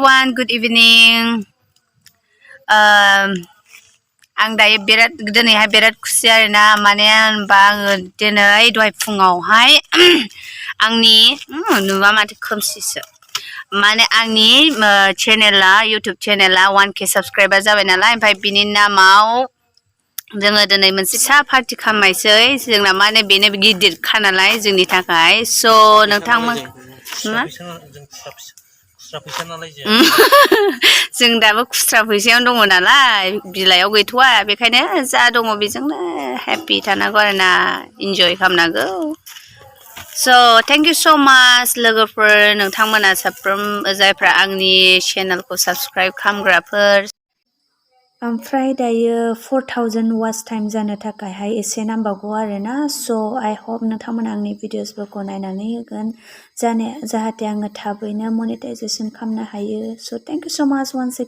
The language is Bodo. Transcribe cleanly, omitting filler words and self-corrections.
everyone, good evening. आं दायो दिनैहाय बिराद खुसि आरोना माने होनबा आङो दिनै दहाय फुङावहाय आंनि नुवा माथो खोमसिसो माने आंनि चेनेला YouTube चेनेला 1K साबस्क्राइबार जाबाय नालाय ओमफ्राय बिनि नामाव जोङो दिनै मोनसे फिसा पार्टि खालामनायसै जोंना माने बेनो गिदिरखा नालाय जोंनि थाखाय स' नोंथांमोन जों दाबो खुस्रा फैसायावनो दङ नालाय बिलाइयाव गैथ'वा बेखायनो जा दङ बेजोंनो हेपि थानांगौ आरोना इन्जय खालामनांगौ स' थेंक इउ स' माच लोगोफोर नोंथांमोना साफ्रोम जायफ्रा आंनि चेनेलखौ साबस्क्राइब खालामग्राफोर ओमफ्राय दायो 4000 वाच टाइम जानो थाखायहाय एसे नांबावगौ आरोना स' आइ होप नोंथांमोना आंनि भिडिअसफोरखौ नायनानै होगोन जाहाथे आङो थाबैनो मनेटाइजेसन खालामनो हायो स' थेंक इउ स' माच वान्स